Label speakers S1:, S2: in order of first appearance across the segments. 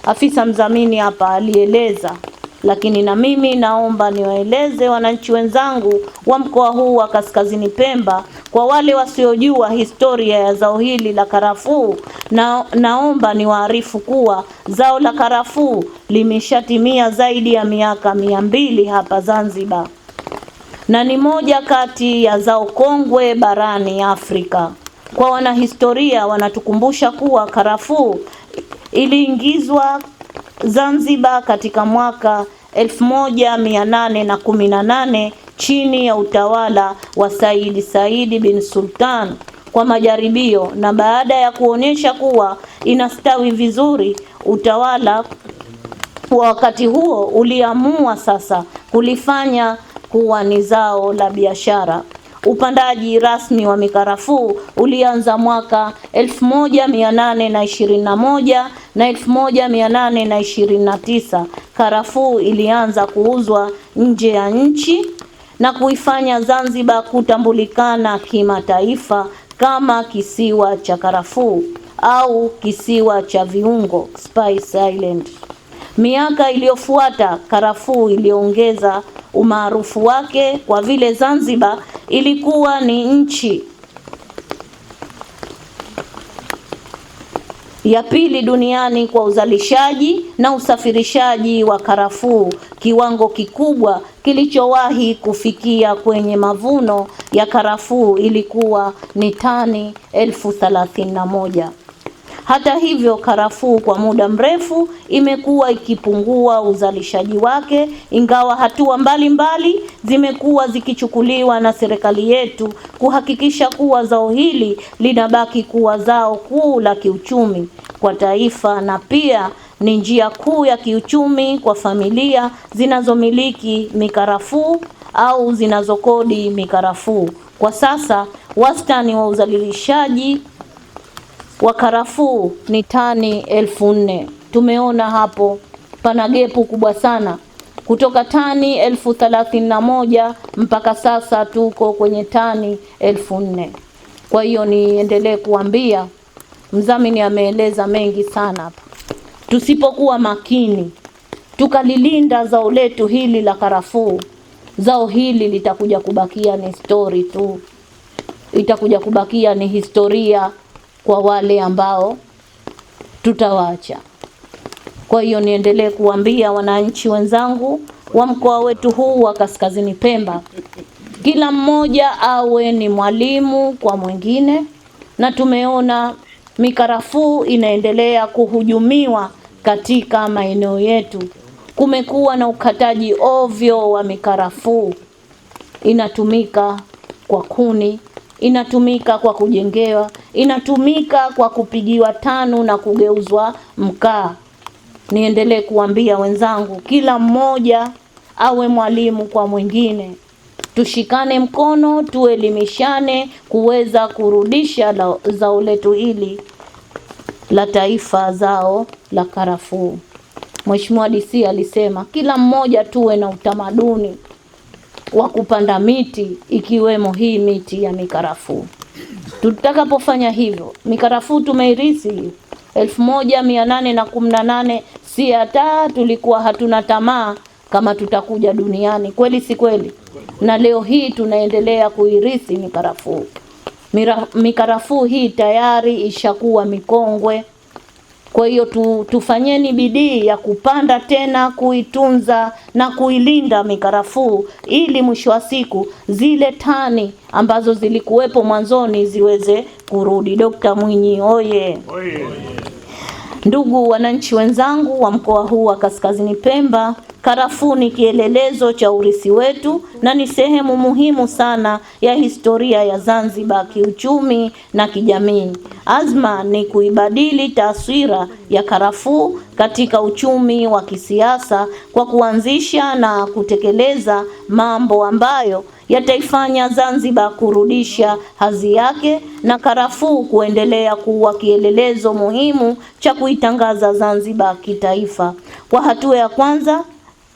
S1: Afisa mdhamini hapa alieleza, lakini na mimi naomba niwaeleze wananchi wenzangu wa mkoa huu wa Kaskazini Pemba, kwa wale wasiojua historia ya zao hili la karafuu, na naomba niwaarifu kuwa zao la karafuu limeshatimia zaidi ya miaka 200 hapa Zanzibar na ni moja kati ya zao kongwe barani Afrika. Kwa wanahistoria wanatukumbusha kuwa karafuu iliingizwa Zanzibar katika mwaka 1818 chini ya utawala wa Saidi Saidi bin Sultan kwa majaribio, na baada ya kuonyesha kuwa inastawi vizuri, utawala wa wakati huo uliamua sasa kulifanya kuwa ni zao la biashara. Upandaji rasmi wa mikarafuu ulianza mwaka 1821 na 1829. Karafuu ilianza kuuzwa nje ya nchi na kuifanya Zanzibar kutambulikana kimataifa kama kisiwa cha karafuu au kisiwa cha viungo, Spice Island. Miaka iliyofuata karafuu iliongeza umaarufu wake kwa vile Zanzibar ilikuwa ni nchi ya pili duniani kwa uzalishaji na usafirishaji wa karafuu, kiwango kikubwa kilichowahi kufikia kwenye mavuno ya karafuu ilikuwa ni tani 31,000. Hata hivyo, karafuu kwa muda mrefu imekuwa ikipungua uzalishaji wake, ingawa hatua mbalimbali zimekuwa zikichukuliwa na serikali yetu kuhakikisha kuwa zao hili linabaki kuwa zao kuu la kiuchumi kwa taifa na pia ni njia kuu ya kiuchumi kwa familia zinazomiliki mikarafuu au zinazokodi mikarafuu. Kwa sasa wastani wa uzalishaji wa karafuu ni tani 4,000. Tumeona hapo pana gepu kubwa sana kutoka tani 31,000 mpaka sasa tuko kwenye tani 4,000. Kwa hiyo niendelee kuambia, mdhamini ameeleza mengi sana hapa. Tusipokuwa makini tukalilinda zao letu hili la karafuu, zao hili litakuja kubakia ni story tu, itakuja kubakia ni historia kwa wale ambao tutawaacha. Kwa hiyo niendelee kuambia wananchi wenzangu wa mkoa wetu huu wa Kaskazini Pemba, kila mmoja awe ni mwalimu kwa mwingine, na tumeona mikarafuu inaendelea kuhujumiwa katika maeneo yetu. Kumekuwa na ukataji ovyo wa mikarafuu, inatumika kwa kuni, inatumika kwa kujengewa, inatumika kwa kupigiwa tanu na kugeuzwa mkaa. Niendelee kuambia wenzangu, kila mmoja awe mwalimu kwa mwingine, tushikane mkono, tuelimishane kuweza kurudisha zao letu hili la taifa, zao la karafuu. Mheshimiwa DC alisema kila mmoja tuwe na utamaduni wa kupanda miti ikiwemo hii miti ya mikarafuu. Tutakapofanya hivyo, mikarafuu tumeirisi 1818, si hata tulikuwa hatuna tamaa kama tutakuja duniani, kweli si kweli? Na leo hii tunaendelea kuirithi mikarafuu. Mikarafuu hii tayari ishakuwa mikongwe. Kwa hiyo tufanyeni bidii ya kupanda tena, kuitunza na kuilinda mikarafuu ili mwisho wa siku zile tani ambazo zilikuwepo mwanzoni ziweze kurudi. Dr. Mwinyi oye! Ndugu wananchi wenzangu wa mkoa huu wa Kaskazini Pemba, karafuu ni kielelezo cha urithi wetu na ni sehemu muhimu sana ya historia ya Zanzibar kiuchumi na kijamii. Azma ni kuibadili taswira ya karafuu katika uchumi wa kisiasa kwa kuanzisha na kutekeleza mambo ambayo yataifanya Zanzibar kurudisha hadhi yake na karafuu kuendelea kuwa kielelezo muhimu cha kuitangaza Zanzibar kitaifa. Kwa hatua ya kwanza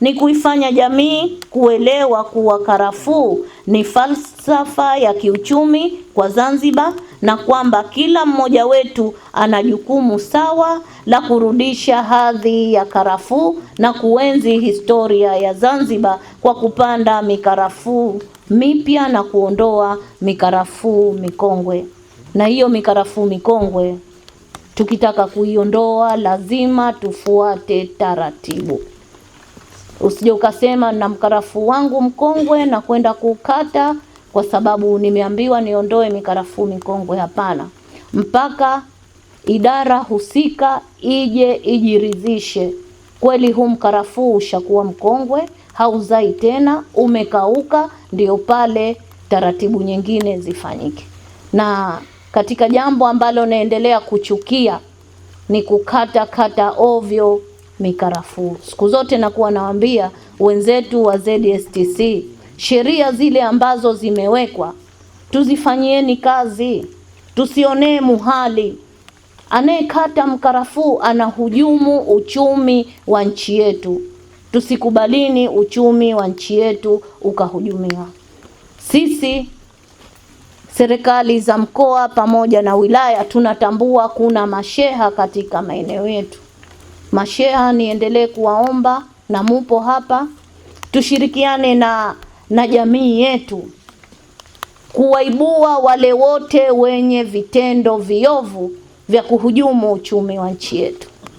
S1: ni kuifanya jamii kuelewa kuwa karafuu ni falsafa ya kiuchumi kwa Zanzibar na kwamba kila mmoja wetu ana jukumu sawa la kurudisha hadhi ya karafuu na kuenzi historia ya Zanzibar kwa kupanda mikarafuu mipya na kuondoa mikarafuu mikongwe. Na hiyo mikarafuu mikongwe tukitaka kuiondoa lazima tufuate taratibu. Usije ukasema na mkarafuu wangu mkongwe na kwenda kukata kwa sababu nimeambiwa niondoe mikarafuu mikongwe. Hapana, mpaka idara husika ije ijiridhishe kweli huu mkarafuu ushakuwa mkongwe, hauzai tena, umekauka, ndio pale taratibu nyingine zifanyike. Na katika jambo ambalo naendelea kuchukia ni kukata kata ovyo mikarafuu. Siku zote nakuwa nawaambia wenzetu wa ZSTC, sheria zile ambazo zimewekwa tuzifanyieni kazi, tusionee muhali. Anayekata mkarafuu anahujumu uchumi wa nchi yetu. Tusikubalini uchumi wa nchi yetu ukahujumiwa. Sisi serikali za mkoa pamoja na wilaya tunatambua kuna masheha katika maeneo yetu. Masheha, niendelee kuwaomba na mupo hapa, tushirikiane na jamii yetu kuwaibua wale wote wenye vitendo viovu vya kuhujumu uchumi wa nchi yetu.